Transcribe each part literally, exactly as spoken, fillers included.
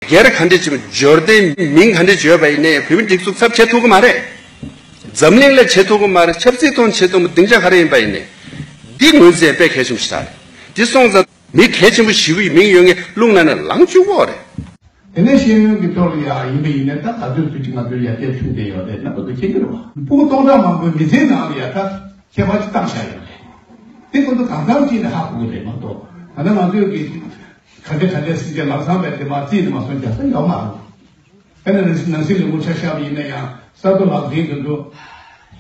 སྒེར་ག་འདྲས་བྱེད་པ། འབྱོར་ལྡན་མིང་ག་འདྲས་བརྗོད་པ་ཡིན་ནའི་བོད་མིའི་སྒྲིག་འཛུགས་ཚབ་བྱེད་ཐུབ་ཀྱི་མ་རེད། འཛམ་གླིང་ལ་བྱེད་ཐུབ་ཀྱི་མ་རེད། ཆབ་སྲིད་ཐོག་བྱེད་ཐུབ་པ་སྡིངས་ཆ་ག་རེ་ཡིན་པ་ཡིན་ནའི། འདི་ངོས་འཛིན་དཔེ་གལ་ཆེན་པོ་ཞིག་རེད། འདི་སོང་ཙང་མི་གལ་ཆེན་པོ་ཞེ་པོ་ཡི་མིང་ཡོད་མཁན་རླུང་ནང་ནས་ལངས་བཅུག་དགོས་རེད། དེ་ནས་ཤེས་ཡོན་གྱི་ཐོག་ལ་ཡང་ཡིན་པ་ཡིན་ནའི། ད་ག་ཚོད་ཚོད་ཅིག་ང་ཚོའི་ཡར་རྒྱས་ཐོན་བསྡད་ཡོད་རེད་ན། ང་ཚོ་མཁྱེན་གྱི་རེད་བ། ཕྲུ་གུ་སྟོང་ཕྲག་མང་པོའི་མི་ཚེའི་ནང་ལ་ཡང་ད་ཁྱད་པར་ཅིག་བཏང་བཞག་ཡོད་རེད། དེ་ཁོ་ཚོ་གང་འཚམ་ཅིག་ནས་ཧ་གོ་གི་རེད་མ་གཏོགས། ད་ལྟ་ང་ཚོས་ཀྱི་ག་འདྲ་ག་འདྲ་སྲིད་ཇུས་ལམ་སང་བས་དེ་མ་རྩིས་ནས་མ་སོང་རྒྱག་ས་ཡོད་མ་རེད། དཔེར་ན་ནང་སྲིད་ལས་ཁུངས་ཆ་བཞག་པ་ཡིན་ན་ཡང་གསར་གཏོད་ལག་འཛིན་དེ་ཚོ་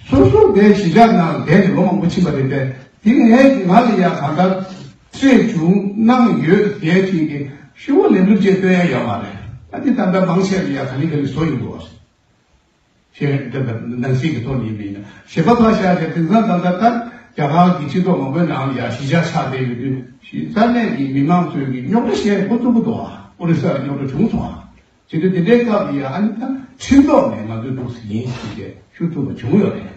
སོ་སོ་དེ་གཞིས་ཆགས་ནང་བསྡད་ནས་ལོ་མང་པོ་ཕྱིན་པ་རེད་དེ། དེ་ངས་ང་ལ་ཡང་གང་ལྟར་རྩེད་བྱུང་གནང་ཡོད་ཟེར་ཅིག་གི་ཤུ་བ་ལེན་ལུགས་ཅེས་སྟོན་ཡ་ཡོད་མ་རེད། ཨ་དེ་ད་ལྟ་མང་ཆེ་བ་ཡང་ག་ལེ་ག་ལེ་བཟོ་ཡོང་གི་བ་རེད། ཞེས་དེ་ལྟར་ནང་སྲིད་ཀྱི་ཐོག་ནས་ཡིན་པ་ཡིན་ན་ཞེས་པ་ཕར་བཞག་སྟེ། དེང་སང་ད་ལྟ་ལྟར་རྒྱ་གར་གྱི་སྤྱི་ཚོགས་མང་པོའི་ནང་ལ་ཡང་གཞིས་ཆགས་ཆགས་བསྡད་ཡོད་དུས། གཞིས་ས་གནས་ཀྱི་མི་མང་ཚོས་ཀྱི་རྙོག་དྲ་བཤད་འགོ་བཙུགས་ཀྱི་འདུག་ཨ། ཨོ་རི་ས་ལ་རྙོག་དྲ་བྱུང་སོང་ཨ། བྱེད་དུས་དེ་འདྲའི་སྐབས་ལ་ཡང་ཨ་ནི་ད་ཁྲིམས་ཐོག་ནས་ང་ཚོས་འདུག་སེ་ཡིན་ཞེས་ཞུ་ཐུབ་པ་བྱུང་ཡོད་རེད།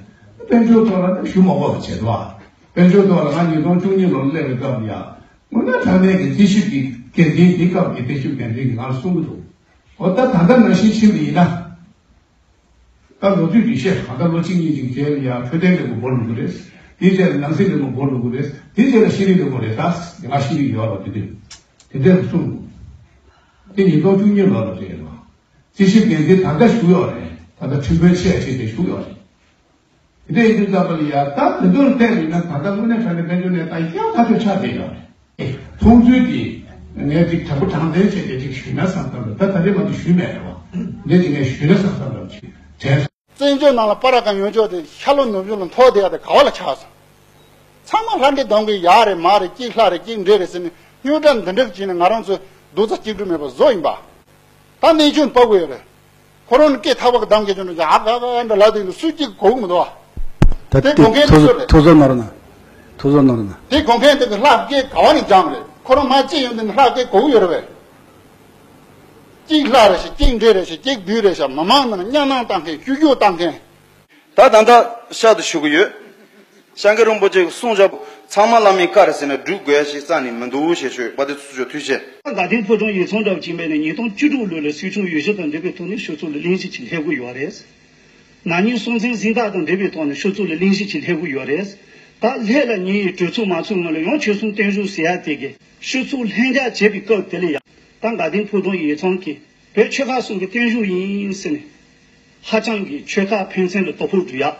དཔལ་འབྱོར་ཐོག་ལ་ད་ཞུ་མ་དགོས་པ་བྱས་འདུག་ཨ། དཔལ་འབྱོར་ཐོག་ལ་ང་ཉིས་སྟོང་བཅུ་གཉིས་ལོར་སླེབས་པའི་སྐབས་ལ་ཡང་དངོས་གནས་དྲང་གནས་ཀྱི་རྩིས་ཞིབ་ཀྱི་འགན་འཛིན། དེ་སྐབས་ཀྱི་རྩིས་ཞིབ་འགན་འཛིན་གྱིས་ང་ལ་གསུང་གི་འདུག་འོ་ད་ད་ལྟ་ནང་བཞིན་ཕྱིན་པ་ཡིན་ན། ད་ལོ་དུས་ཀྱི་ཤེས་གང་ལྟར་ལོ་གཅིག་གཉིས་ཅིག་རྗེས་ལ་ཡང་འཕྲོད་བསྟེན་ལས་ཁུངས་སྒོ་ལུག་གི་རེད། དེའི་རྗེས་ལ་ནང་སྲིད་ལས་ཁུངས་སྒོ་ལུག་གི་རེད། དེའི་རྗེས་ལ་ཤེས་རིག་ལས་ཁུངས་རེད། ད་ང་ཤེས་རིག་ཡོད་རེད། དེ་དུས་དེ་འདྲ་གསུངས་འདུག་དེ་ཉིས་སྟོང་བཅུ་གཉིས་ལོ་ལ་རེད་ལ། རྩིས་ཞིབ་འགན་འཛིན་ད་ལྟ་བཞུགས་ཡོད་རེད། ད་ལྟ་ཁྲིམས་དཔོན་ཆེ་ཆེ་དེ་བཞུགས་ཡོད་རེད། དེ་འདྲ་ཡིན་དུས་ཙམ་པ་ལ་ཡང་ད་དེ་ཚོར་བལྟས་ཡིན་ན། ད་ལྟ་དངོས་གནས་དྲང་གནས་དཔལ་འབྱོར་གནས་སྟངས་ཡག་ཐག་ཆོད་ཆགས་བསྡད་ཡོད་རེད། མཐོང་ཚུལ་གྱིས་ངས་ཅིག་དྲང་པོ་དྲང་བདེན་བྱས་ཏེ་ཅིག་ཞུས་ན་བསམ་བསམ་རེད། ད་ད་རེས་མ་གཏོགས་ཞུས་མེད་རེད་བ། འདི་ཅིག་ངས་ཞུས་ན་བསམ་བསམ་རེད་ཅིག་དྲན་སོང་། བཙན་བྱོལ་ནང་ལ་པ་ར་གང་ཡོང་ཆོག་དེ་ཤར་ལྷོ་ནུབ་བྱང་ལ་འཐོར་བསྡད་ཡ་དེ་ག་བ་ལ་ཆགས་སོང་། ཚང་མ་ལྷ་འདྲེ་གདོན་གྱི་ཡག་རེད་མ་རེད། གཅིག་ལྷ་རེད་གཅིག་འདྲེ་རེད་ཟེར་ནས་རྙོག་དྲ་འདི་འདྲ་བྱས་ནས་ང་རང་ཚོ་རྡོག་རྩ་གཅིག་སྒྲིལ་མེད་པ་བཟོ་ཡིན་པ། ད་གནས་ཆུང་དཔའ་བོ་ཡོད་རེད། ཁོ་རང་ནི་སྐད་ཐག་པ་གི་གདངས་སྐད་ཆུང་ནི་ཡག་ག་ག་འདྲ་ལབ་དུས་ནི་སུས་གཅིག་གོ་གི་མི་འདུག་ཨ། ད་དེ་དགོངས་མཁན་དེ་ཚོ་རེད། ཐུགས་ཚོ་ནོར་ན། ཐུགས་ཚོ་ནོར་ན། དེ་དགོངས་མཁན་དེ་གི་ལྷ་སྐད་ག་བ་ནས་སྦྱངས་རེད། ཁོ་རང་མ་སྐྱེས་ཡོང་དུས་ནི་ལྷ་སྐད་གོ་གི་ཡོད་རེད་པས། གཅིག་ལྷ་རེད་ཤག་གཅིག་འདྲེ་རེད་ཤག་གཅིག་བདུད་རེད་ཤག་མི་མང་ནང་གཉའ་གནོན་བཏང་མཁན། བཤུ་གཞོག་བཏང་མཁན། ད་ད་ལྟ་ཤར་དུ་ཞུ་གི་ཡོད། སྐྱབས་མགོན་རིན་པོ་ཆེ་གི་གསུང་བཞག་པོ་ཚང་མ་བླ་མའི་བཀའ་རེད་ཟེར་ནས་སྒྲུབ་དགོས་ཡ་ཞིག་རྩ་ནས་མི་འདུག་ཞེས་ཞུས་པ་དེ་ཚོ་ཚོ་ཐུགས་རྗེ་ཆེ། དགའ་ལྡན་ཕོ་བྲང་ཡིག་ཚང་འདྲ་བོ་ཅིག་མེད་ནས་ཉིས་སྟོང་བཅུ་དྲུག་ལོ་ལ་སྲིད་སྐྱོང་འོས་གཞི་དང་འབྲེལ་བའི་ཐོག་ནས་ཤོག་ཚོགས་ལ་གླེང་གཞི་ཅིག་སླེབས་ཀྱི་ཡོད་རེད། ན་ནིང་སྲོང་བཙན་གཟེངས་རྟགས་དང་འབྲེལ་བའི་ཐོག་ནས་ཤོག་ཚོགས་ལ་གླེང་གཞི་ཅིག་སླེབས་ཀྱི་ཡོད་རེད། ད་སླེབས་ལ་ཉེ་བའི་གྲོས་ཚོགས་མ་ཚོགས་སྔོན་ལ་ཡང་ཆོལ་གསུམ་བརྟན་བཞུགས་ཟེར་ཡ་དེ་གི་ཤོག་ཚོགས་ལྷན་རྒྱས་བྱེད་པའི་སྐབས་དེ་ལ་ཡང་ད་དགའ་ལྡན་ཕོ་བྲང་ཡིག་ཚང་གིས། བོད་ཆོལ་ཁ་གསུམ་གྱི་བརྟན་བཞུགས་ཡིན་ཟེར་ནས། ཧ་ཅང་གི་ཆོལ་ཁ་ཕན་ཚུན་ལ་དོ་ཕོག་སྒྲིག་ཡག་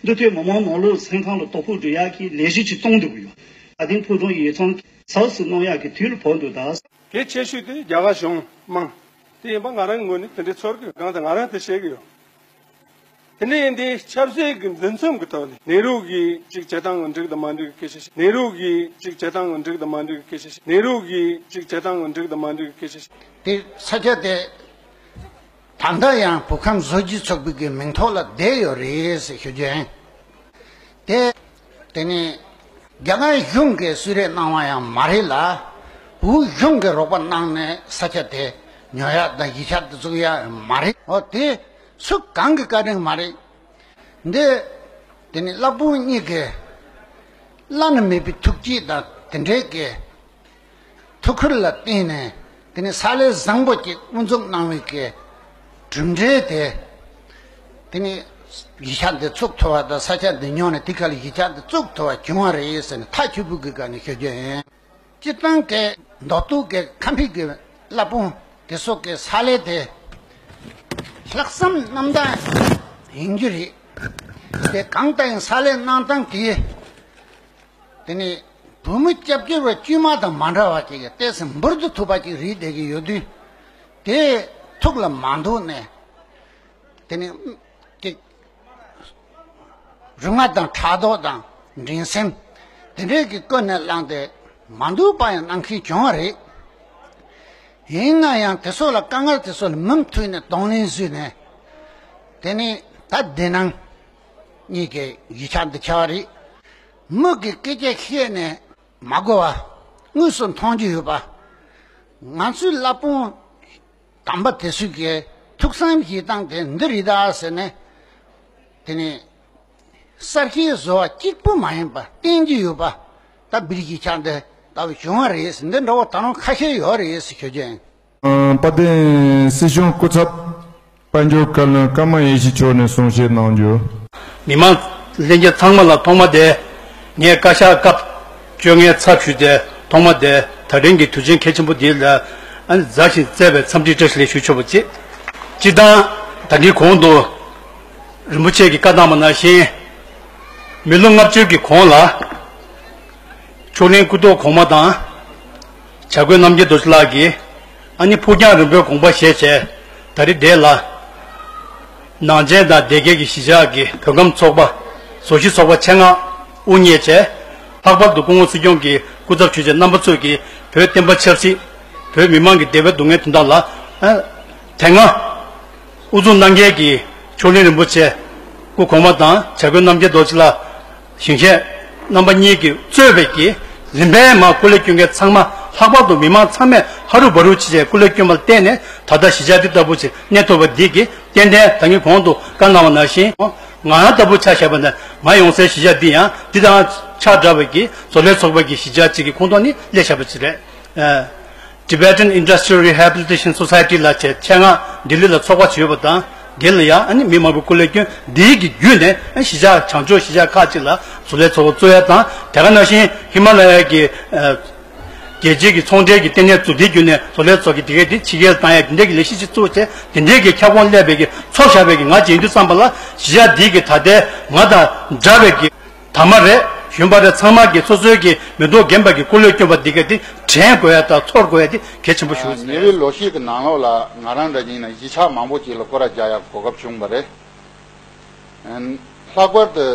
འདི་ཐོས་མི་མང་ནང་ལོགས་སེམས་ཁམས་ལ་དོ་ཕོག་སྒྲིག་ཡག་གི་ལས་གཞི་ཅིག་གཏོང་འདོད་ཀྱི་ཡོད། དགའ་ལྡན་ཕོ་བྲང་ཡིག་ཚང་གིས་གཟབ་གཟབ་གནང་ཡག་གི་དུས་ལ་བབ་འདུག་ད། གལ་ཆེ་ཤོས་དེ་རྒྱ་གར་གཞུང་དམངས་དེ་ཡིན་པ་ང་རང་གི་ངོས་ནས་དེ་འདྲའི་ཚོར་གི་ཡོད། གང་ལྟར་ང་རང་དེ་བཤད་གི་ཡོད། དེ་འདྲ་ཡིན་དུས་ཆབ་སྲིད་ཀྱི་འཛིན་མཚམས་ཀྱི་ཐོག་ནས་ནེ་རུ་གིས་གཅིག་བྱེད་སྟངས་འགྲིག་དང་མ་འགྲིག་གི་སྐད་ཆ་བཤད། ནེ་རུ་གིས་གཅིག་བྱེད་སྟངས་འགྲིག་དང་མ་འགྲིག་གི་སྐད་ཆ་བཤད། ནེ་རུ་གིས་གཅིག་བྱེད་སྟངས་འགྲིག་དང་མ་འགྲིག་གི་སྐད་ཆ་བཤད། དེ་ས་ཆ་དེ་ད་ལྟ་ཡང་བོད་ཁམས་བཟོ་བཅོས་ཚོགས་པའི་གི་མིང་ཐོག་ལ་བསྡད་ཡོད་རེད་ཟེར་ཞུ་རྒྱུ་ཡིན། དེ་དེ་ནི་རྒྱ་གར་གཞུང་གིས་གསོལ་རས་གནང་བ་ཡང་མ་རེད་ལ། བོད་གཞུང་གིས་རོགས་པ་གནང་ནས་ས་ཆ་དེ་ཉོ་ཡག་དང་གཞིས་ཆགས་དེ་བཙུགས་ཡག་མ་རེད། འོ་དེ་སུ་གང་གི་བཀའ་དྲིན་མ་རེད། འདི་དེ་ནི་བླ་དཔོན་གཉིས་ཀྱི་བླ་ན་མེད་པའི་ཐུགས་བསྐྱེད་དང་དེ་འདྲའི་གི་ཐུགས་ཁུར་ལ་བརྟེན་ནས། དེ་ནི་ས་ལས་བཟང་པོ་ཅིག་དབུ་འཛུགས་གནང་བའི་གི་གྲུབ་འབྲས་དེ། དེ་ནི་གཞིས་ཆགས་འདི་བཙུགས་ཐུབ་པ་དང་། ས་ཆ་འདི་ཉོས་ནས་དེ་ག་ལ་གཞིས་ཆགས་འདི་བཙུགས་ཐུབ་པ་བྱུང་བ་རེད་ཟེར་ནས་ཐག་ཆོད་པོ་གི་སྒང་ནས་ཤོད་རྒྱུ་ཡིན། སྤྱིར་བཏང་གི་མདོ་སྟོད་ཀྱི་ཁམས་པའི་གི་བླ་དཔོན་དེ་ཚོ་གི་ས་ལས་དེ་ལྷག་བསམ་རྣམ་དག་ཡིན་རྒྱུ་རེད། དེ་གང་ལྟར་ཡང་ས་ལས་གནང་སྟངས་དེ། དེ་ནི་བོད་མི་སྐྱབས་བཅོལ་བ་དཀྱུས་མ་དང་མ་འདྲ་བ་ཅིག་གི་ཏོག་ཙམ་འབུར་དུ་ཐུག་པ་ཅིག་རེད་བསྡད་ཀྱི་ཡོད་དུས། དེ་ཐུགས་ལ་མ་འདུག་ནས། དེ་ནི་ཅིག་རུས་ངག་དང་ཕྲག་དོག་དང་འགྲན་སེམས་དེ་འདྲས་ཀྱི་ཀུན་ནས་བསླངས་ཏེ་མ་འདུག་པ་ཡང་གནང་མཁན་བྱུང་བ་རེད། ཡིན་ན་ཡང་དེ་ཚོ་ལ་དཀའ་ངལ་དེ་ཚོ་ལ་མུ་མཐུད་ནས་གདོང་ལེན་བཟོས་ནས། དེ་ནི་ད་བདེ་སྣང་གཉིས་ཀྱི་གཞིས་ཆགས་འདི་ཆགས་པ་རེད། མི་གི་སྐད་ཆ་བཤད་ནས་མ་གོ་བ། དངོས་སུ་མཐོང་རྒྱུ་ཡོད་པ། ང་ཚོའི་བླ་དཔོན་དམ་པ་དེ་ཚོས་ཀྱི་ཐུགས་བསམ་བཞེས་སྟངས་དེ་འདི་རེད་ད་ཟེར་ནས། དེ་ནས་གསར་ཤེས་བཟོ་བ་གཅིག་པུ་མ་ཡིན་པ་བསྟན་རྒྱུ་ཡོད་པ། ད་བིར་གྱི་ཆགས་འདི་ལྟ་བུ་བྱུང་བ་རེད་ཟེར། འདི་འདྲ་བོ་ད་རུང་ཁ་ཤས་ཡོད་རེད་ཟེར་ཞུ་རྒྱུ་ཡིན། དཔལ་ལྡན་སྲིད་སྐྱོང་སྐུ་ཚབ་དཔལ་འབྱོར་བཀའ་བློན་ཀརྨ་ཡེ་ཤེས་མཆོག་ནས་གསུང་བཤད་གནང་རྒྱུ། མི་མང་ལྷན་རྒྱས་ཚང་མ་ལ་ཐོག་མ་དེ་ངས་བཀའ་ཤག་སྐབས་བཅོ་ལྔའི་ཚབ་ཞུས་ཏེ་ཐོག་མ་དེ་ད་རིང་གི་དུས་ཆེན་གལ་ཆེན་པོ་འདི་ལ་ཨ་ནི་མཛའ་ཞིང་བརྩེ་བའི་འཚམས་འདྲི་བཀྲ་ཤིས་བདེ་ལེགས་ཞུ་ཆོག་པ་བྱེད། སྤྱིར་བཏང་ད་ནི་གོང་དུ་རིན་པོ་ཆེ་གིས་བཀའ་གནང་བ་ནང་བཞིན་མི་ལོ་ལྔ་བཅུ་གི་གོང་ལ། མཆོག་གླིང་སྐུ་ཐོག་གོང་མ་དང་། བྱ་རྒོད་རྣམ་རྒྱལ་རྡོ་རྗེ་ལགས་ཀྱིས་ཨ་ནི་ཕུགས་རྒྱང་རིང་པོའི་དགོངས་པ་བཞེས་བྱས་ད་རེས་འདི་ལ་ནང་ཆེན་དང་སྡེ་དགེ་གི་གཞིས་ཆགས་ཀྱི་བོད་ཁམས་ཚོགས་པ་བཟོ་གཞིས་ཚོགས་པ་ཆེད་མངགས་དབུ་བརྙེས་བྱས་ལྷག་པར་དུ་སྐུ་ངོ་སྲིད་སྐྱོང་གི་སྐུ་ཚབ་ཞུས་བྱས་རྣམ་པ་ཚོས་ཀྱིས་བོད་བསྟན་པ་ཆབ་སྲིད་བོད་མི་མང་གི་བདེ་བའི་སྡུག་བསྔལ་དོན་དག་ལ་ཨ་དེ་སྔ་དབུ་འཛུགས་གནང་མཁན་གྱི་མཆོག་གླིང་རིན་པོ་ཆེ་སྐུ་གོང་མ་དང་བྱ་རྒོད་རྣམ་རྒྱལ་རྡོ་རྗེ་ལགས། ཞིང་གཤེགས་རྣམ་པ་གཉིས་ཀྱིས་གཙོས་པའི་གི་རིམ་པས་མར་སྐུ་ལས་བསྐྱོན་མཁན་ཚང་མ་ལྷག་པར་དུ་མི་མང་ཚང་མས་ཧ་རུ་བ་རུ་བྱས་བྱས་སྐུ་ལས་བསྐྱོན་པ་ལ་བརྟེན་ནས་ད་ལྟ་གཞིས་ཆགས་འདི་ལྟ་བུ་ཅིག་གནས་ཐུབ་པ་འདི་གིས་ཏན་ཏན་ད་ངས་གོང་དུ་བཀའ་གནང་བ་ནང་བཞིན་ང་རང་ལྟ་བུ་ཆ་བཞག་པ་ན་ང་ཡོང་སའི་གཞིས་ཆགས་འདི་ཡང་འདི་དང་ཆ་འདྲ་བའི་གི་བཟོ་ལས་ཚོགས་པ་གི་གཞིས་ཆགས་ཅིག་གི་ཁོངས་གཏོགས་ནི་སླེབས་བཞག་པ་ཅིག་རེད། Tibetan Industrial Rehabilitation Society ལ་བྱས་ཆེད་མངགས་ལྡི་ལི་ལ་ཚོགས་པ་ཅིག་ཡོད་པ་དང་འདི་ལ་ཡང་ཨ་ནི་མི་མང་པོའི་སྐུ་ལས་བསྐྱོན་འདིའི་གི་བརྒྱུད་ནས་ཨ་གཞིས་ཆགས་བྱང་ཕྱོགས་གཞིས་ཆགས་ཁག་ཅིག་ལ་བཟོ་ལས་ཚོགས་པ་བཙུགས་ཡ་དང་དེ་ག་ནང་བཞིན་ཧི་མ་ལ་ཡ་གི་ཨ་རྒྱལ་སྤྱིའི་གི་ཚོང་འབྲེལ་གྱི་ལྟེ་གནས་བཙུགས་འདིའི་བརྒྱུད་ནས་བཟོ་ལས་ཚོགས་ཀྱི་དེ་གའི་དེ་ཕྱི་རྒྱལ་བཏང་ཡ་དེ་འདྲའི་གི་ལས་གཞི་ཅིག་བཙུགས་བྱས་དེ་འདྲའི་གི་ཁྱབ་ཁོངས་སླེབས་པའི་གི་ཚོགས་བཞག་པའི་གི་ང་བྱེད་དུས་བསམ་པ་ལ་གཞིས་ཆགས་འདིའི་གི་ད་ལྟའི་ང་དང་འདྲ་བའི་གི་དར་མ་རེད། གཞོན་པ་རེད། ཚང་མ་གི་སོ་སོའི་གི་མེ་ཏོག་རྒན་པ་གི་སྐུ་ལས་བསྐྱོན་པ་འདི་ག་དེ་དྲན་དགོས་ཡ་དང་ཚོར་དགོས་ཡ་དེ་གལ་ཆེན་པོ་ཞུ། ཉེ་བའི་ལོ་ཤས་ཀྱི་ནང་ལོགས་ལ་ང་རང་འདྲ་ཡིན་ན་གཞིས་ཆགས་མང་པོ་ཅིག་ལ་སྐོར་ར་རྒྱག་ཡ་གོ་སྐབས་བྱུང་བ་རེད། ལྷག་པར་དུ་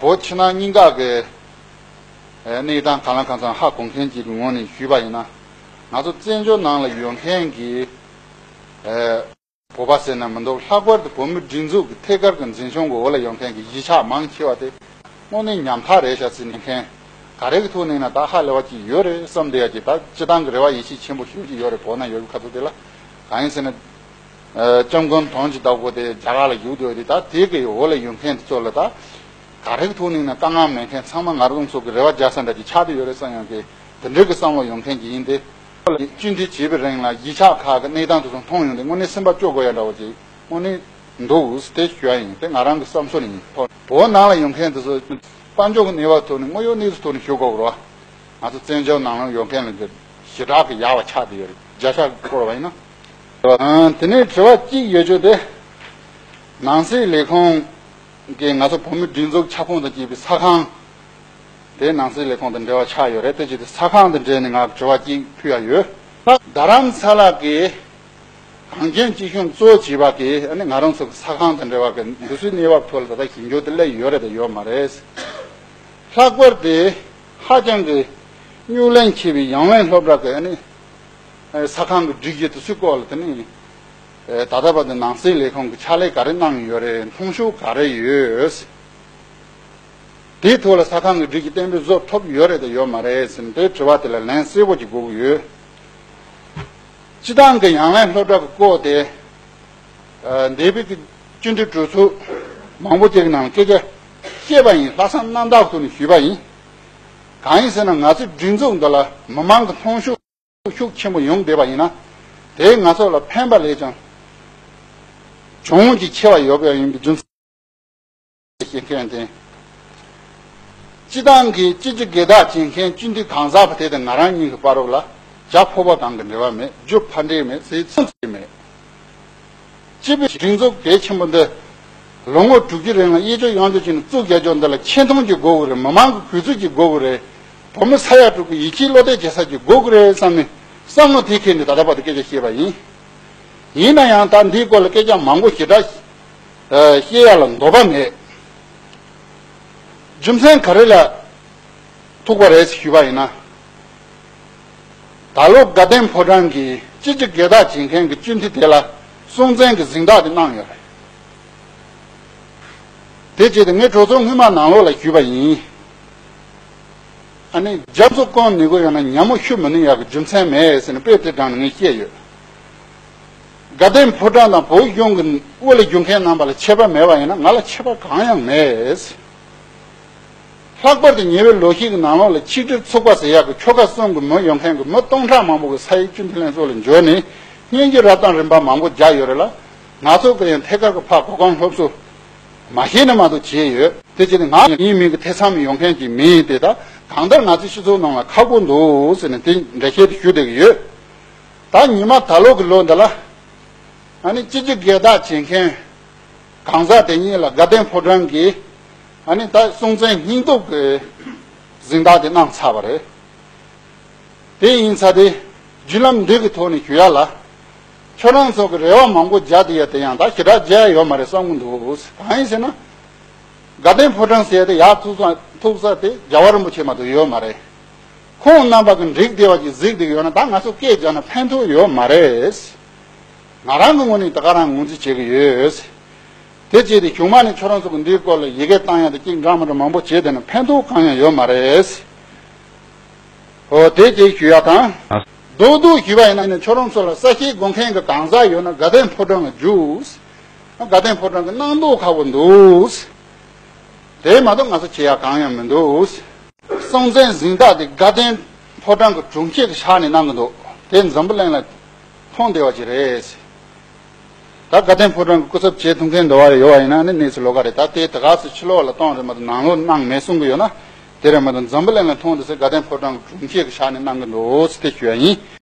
བོད་ཕྱི་ནང་གཉིས་ཀ་གི་གནས་སྟངས་གང་ལ་གང་འཚམ་ཧ་གོ་མཁན་ཅིག་གི་ངོས་ནས་ཞུས་པ་ཡིན་ན་ང་ཚོ་བཙན་བྱོལ་ནང་ལ་ཡོད་མཁན་གྱི་བོད་པ་ཟེར་ན་མི་འདུག་ལྷག་པར་དུ་བོད་མིའི་སྒྲིག་འཛུགས་ཀྱི་ཐད་ཀར་གྱི་འཛིན་སྐྱོང་གི་འོག་ལ་ཡོད་མཁན་གྱི་གཞིས་ཆགས་མང་ཆེ་བ་དེ་དངོས་གནས་ཉམ་ཐག་རེད་ཤག་ཟེར་ནས་མཁན་ག་རེ་གི་ཐོག་ནས་ན་ད་ཧ་ལས་པ་ཅིག་ཡོད་རེད་བསམ་བསྡད་ཡ་ཅིག་ད་སྤྱི་བཏང་གི་རེ་བ་ཡིད་ཆེས་ཆེན་པོ་ཞེ་པོ་ཅིག་ཡོད་རེད། བོད་ནང་ཡོད་པའི་ཁ་ཐུག་དེ་ལ་གང་ཡིན་ཟེར་ན་ལྕམ་མགོན་དོན་གྱི་བདག་པོ་དེ་རྒྱ་གར་ལ་བཞུགས་བསྡད་ཡོད་དེ་ད་དེ་གི་འོག་ལ་ཡོད་མཁན་དེ་ཚོ་ལ་ད། ག་རེ་གི་ཐོག་ནས་ན་དཀའ་ངལ་མེད་མཁན་ཚང་མ་ང་རང་ཚོ་གི་རེ་བ་རྒྱག་ས་འདྲ་ཅིག་ཆགས་བསྡད་ཡོད་རེད་བསམ་ཡོང་གི་དེ་འདྲའི་གི་བསམ་བློ་ཡོང་མཁན་ཅིག་ཡིན་ཏེ། སྤྱི་འཐུས་བྱས་པའི་རིང་ལ་གཞིས་ཆགས་ཁག་གི་གནས་སྟངས་དེ་ཚོ་མཐོང་ཡོང་དུས་དངོས་གནས་སེམས་པ་སྐྱོ་དགོས་ཡ་འདྲ་བོ་ཅིག་དངོས་གནས་འདུག་དེ་ཞུ་ཡ་ཡིན། དེ་ང་རང་གི་བསམ་ཚུལ་ཡིན། བོད་ནང་ལ་ཡོང་མཁན་དེ་ཚོ་དཔལ་འབྱོར་གྱི་གནས་བབ་ཐོག་ནས་དངོས་ཡོད་གནས་ཚུལ་ཐོག་ནས་ཞུ་དགོས་རེད་བ། ང་ཚོ་བཙན་བྱོལ་ནང་ལ་ཡོང་མཁན་ལ་འདི་ཞེ་དྲག་གི་ཡག་བ་ཆགས་བསྡད་ཡོད་རེད། བརྒྱ་ཆ་བསྐོར་བ་ཡིན་ན། དེ་ནས་དྲི་བ་གཅིག་ཡོད་རྒྱུ་དེ། ནང་སྲིད་ལས་ཁུངས་ཀྱིས་ང་ཚོ་བོད་མིའི་སྒྲིག་འཛུགས་ཁྱབ་ཁོངས་དང་བཅས་པའི་ས་ཁང་། དེ་ནང་སྲིད་ལས་ཁུངས་དང་འབྲེལ་བ་ཆགས་ཡོད་རེད། དེ་བྱས་ཏེ་ས་ཁང་དང་འབྲེལ་ནས་ང་དྲི་བ་གཅིག་ཕུལ་ཡ་ཡོད། རྡ་རམ་ས་ལ་གི་གངས་ཅན་སྐྱིད་གཤོངས་གཙོ་བྱས་པ་གི་ཨ་ནི་ང་རང་ཚོ་གི་ས་ཁང་དང་འབྲེལ་བ་གི་འདི་ཚོའི་གནས་བབ་ཐོག་ལ་ད་ལྟ་ཞིབ་འཇུག་དེ་སླེབས་ཡོད་རེད་དང་ཡོད་མ་རེད། ལྷག་པར་དུ་ཧ་ཅང་གི་རྙོག་གླེང་ཆེ་བའི་ཡང་ལན་སློབ་གྲྭ་གི་ཨ་ནི་ས་ཁང་གི་སྒྲིག་གཞི་དེ་ཚོའི་སྐོར་ལ་དེ་ནི་ད་ལྟ་བར་དུ་ནང་སྲིད་ལས་ཁུངས་ཀྱི་ཕྱག་ལས་ག་རེ་གནང་ཡོད་རེད། མཐོང་ཆོས་ག་རེ་ཡོད། དེའི་ཐོག་ལ་ས་ཁང་གི་སྒྲིག་གཞི་གཏན་འབེབས་བཟོ་ཐུབ་ཡོད་རེད་དང་ཡོད་མ་རེད་ཟེར་ནས་དེའི་དྲི་བ་དེ་ལ་ལན་གསལ་པོ་ཅིག་དགོས་ཀྱི་ཡོད། སྤྱི་བཏང་གི་ཡང་ལན་སློབ་གྲྭ་གི་སྐོར་དེ། འདས་པའི་གི་བཅུ་འདྲི་གྲོས་ཚོགས་མང་པོ་ཅིག་གི་ནང་སྐད་ཆ་བཤད་པ་ཡིན། ལྷག་བསམ་རྣམ་དག་ཐོག་ནས་ཞུས་པ་ཡིན། གང་ཡིན་ཟེར་ན་ང་ཚོའི་སྒྲིག་འཛུགས་འདི་ལ་མི་མང་གི་མཐོང་ཆོས་ཤུགས་ཆེན་པོ་ཡོང་བསྡད་པ་ཡིན་ན་དེས་ང་ཚོ་ལ་ཕན་པ་ལས་ཀྱང་གྱོང་གི་ཆེ་བ་ཡོད་པ་ཡིན་པའི་རྒྱུ་མཚན། བཤད་མཁན་དེ། སྤྱི་བཏང་གི་སྤྱི་སྤྱི་སྒེར་བདག་བྱེད་མཁན་སྤྱི་འཐུས་གང་ཟག་པ་དེ་དང་ང་རང་གཉིས་ཀྱི་བར་རོགས་ལ་བྱ་ཕོར་པ་གང་གི་འབྲེལ་བ་མེད། རྒྱུ་ཕར་འབྲེལ་མེད། ཟས་ཚོང་ཚེ་མེད། སྤྱི་པའི་སྒྲིག་འཛུགས་གལ་ཆེན་པོ་འདི་ལོ་ངོ་དྲུག་ཅུ་རིང་ལ་གཡས་གཅོག་གཡོན་གཅོག་བྱས་ནས་བཙུགས་རྒྱག་རྒྱུ་འདི་ལ་ཆེ་མཐོང་གི་དགོས་ཀྱི་རེད། མི་མང་གི་གུས་བརྩི་གི་དགོས་ཀྱི་རེད། བོད་མི་ས་ཡ་དྲུག་གི་ཡིད་ཆེས་བློ་གཏད་བྱེད་ས་ཀྱི་དགོས་ཀྱི་རེད་བསམ་ནས་བསམ་བློ་དེ་འཁྱེར་ནས་ད་ལྟ་བར་དུ་སྐད་ཆ་བཤད་པ་ཡིན། ཡིན་ན་ཡང་ད་འདིའི་སྐོར་ལ་སྐད་ཆ་མང་པོ་ཞེ་དྲག་བཤད་ཡ་ལ་འདོད་པ་མེད། རྒྱུ་མཚན་ག་རེ་ལ་ཐུག་པ་རེད་ཞུས་པ་ཡིན་ན། ད་ལོ་དགའ་ལྡན་ཕོ་བྲང་གི་སྤྱི་སྤྱི་སྒེར་བདག་བྱེད་མཁན་གྱི་སྤྱི་འཐུས་དེ་ལ་སྲུང་བཙན་གྱི་གཟེངས་རྟགས་དེ་གནང་ཡོད་རེད། དེ་བྱས་ཏེ་ངས་གྲོས་ཚོགས་སྔོན་མ་ནང་ལོགས་ལ་ཞུས་པ་ཡིན། ཨ་ནི་རྒྱ་མཚོ་སྐོར་ནུས་ཀྱི་ཡོད་ན་ཉ་མོ་ཤུ་མི་ནུས་ཡག་གི་རྒྱུ་མཚན་མེད་ཟེར་ནས་དཔེ་དེ་དྲངས་ནས་ངས་བཤད་ཡོད། དགའ་ལྡན་ཕོ་བྲང་དང་བོད་གཞུང་གི་དབུ་ལ་བཞུགས་མཁན་རྣམ་པ་ལ་ཆད་པ་མེད་པ་ཡིན་ན་ང་ལ་ཆད་པ་གང་ཡང་མེད། ལྷག་པར་དུ་ཉེ་བའི་ལོ་ཤས་ཀྱི་ནང་ལོགས་ལ་ཆིག་སྒྲིལ་ཚོགས་པ་ཟེར་ཡག་གི་ཆོལ་ཁ་གསུམ་གྱི་མི་ཡོང་མཁན་གྱི་མི་སྟོང་ཕྲག་མང་པོ་གི་ས་ཡིག་བཅུ་འདི་ལན་ཚོགས་ལ་འབྱོར་ནས་སྙན་ཞུ་རབ་དང་རིམ་པ་མང་པོ་བརྒྱབ་ཡོད་རེད་ལ། ང་ཚོ་གི་ཡང་ཐད་ཀར་གྱི་ཕར་གོ་སྐོན་སློབ་གསོ་མ་ཤེས་ན་མ་གཏོགས་བྱས་ཡོད། དེ་བྱས་ནས་ང་ཡིན་མིན་གྱི་ཐེ་ཚོམ་ཡོང་མཁན་ཅིག་མིན་དེ། ད་གང་ལྟར་ང་ཚོའི་སྤྱི་ཚོགས་ནང་ལ་ཁག་པོ་འདུག་ཟེར་ནས་དེ་འགྲེལ་བཤད་དེ་ཞུ་བསྡད་ཀྱི་ཡོད། ད་ཉི་མ་ད་ལོ་གི་ལོ་འདི་ལ་ཨ་ནི་སྤྱི་སྤྱོད་སྒེར་བདག་བྱེད་མཁན་གང་ཟག་དེ་ཉིད་ལ་དགའ་ལྡན་ཕོ་བྲང་གིས་ཨ་ནི་ད་སྲོང་བཙན་སྙིང་སྟོབས་ཀྱི་གཟེངས་རྟགས་དེ་གནང་ཚར་བ་རེད། དེ་ཡིན་ཙང་དེ་བརྒྱུད་ལམ་འདི་གི་ཐོག་ནས་ཞུ་ཡ་ལ། ཁྱོད་རང་ཚོ་གི་རེ་བ་མང་པོ་བརྒྱབ་བསྡད་ཡ་དེ་ཡང་ད་ཞེ་དྲག་བརྗེད་ཡ་ཡོད་མ་རེད་བསམ་གྱི་འདུག། གང་ཡིན་ཟེར་ན། དགའ་ལྡན་ཕོ་བྲང་ཟེར་ཡ་དེ་ཡར་ཐུག་ས་ཐུག་ས་དེ་རྒྱལ་བ་རིན་པོ་ཆེ་མ་གཏོགས་ཡོད་མ་རེད། ཁོང་རྣམ་པ་གི་འགྲིག་བསྡད་པ་ཅིག་གཟིགས་བསྡད་ཡོད་ན་ད་ང་ཚོ་སྐད་རྒྱག་ན་ཕན་ཐོགས་ཡོད་མ་རེད། ང་རང་གི་ངོས་ནས་ད་ག་རང་ངོས་འཛིན་བྱེད་ཀྱི་ཡོད། དེ་བྱས་ཏེ་གཞུག་མ་ནས་ཁྱོད་རང་ཚོ་གི་འདིའི་སྐོར་ལ་ཡི་གེ་བཏང་ཡ་དེ་གཅིག་འདྲ་མི་འདྲ་མང་པོ་བྱས་བསྡད་ན་ཕན་ཐོགས་གང་ཡང་ཡོད་མ་རེད། ཨོ་དེ་གཅིག་ཞུ་ཡ་དང་། རྡོག་རྡོག་ཞུས་པ་ཡིན་ན་ནི་ཁྱོད་རང་ཚོ་ལ་ས་ཞིང་དགོས་མཁན་གྱི་གང་ཟག་ཡོད་ན་དགའ་ལྡན་ཕོ་བྲང་ལ་རྒྱུགས། དགའ་ལྡན་ཕོ་བྲང་གི་གནང་མདོག་ཁ་པོ་འདུག། དེ་མ་གཏོགས་ང་ཚོ་བྱེད་ཡ་གང་ཡང་མི་འདུག། སྲོང་བཙན་གཟེངས་རྟགས་དེ་དགའ་ལྡན་ཕོ་བྲང་གི་དྲུང་ཆེ་གི་ཕྱག་ནས་གནང་གི་འདུག། དེ་འཛམ་བུ་གླིང་ལ་མཐོང་བདེ་བ་ཅིག་རེད། ད་དགའ་ལྡན་ཕོ་བྲང་གི་སྐུ་ཚབ་བྱེད་ཐུབ་མཁན་འདྲ་བ་ཡོད་པ་ཡིན་ན་ནི་གནས་ཚུལ་ལོགས་ཀ་རེད། ད་དེ་ད་ག་སེ་ཕྱི་ལོགས་ལ་གཏོང་རེད་མ་གཏོགས་ནང་ལོགས་གནང་མེད་གསུང་གི་ཡོད་ན། དེ་རེད་མ་གཏོགས་འཛམ་བུ་གླིང་ལ་མཐོང་བདེ་སེ་དགའ་ལྡན་ཕོ་བྲང་གི་དྲུང་ཆེ་གི་ཕྱག་ནས་གནང་གི་འདུག་ཟེར་དེ་ཞུ་ཡ་ཡིན།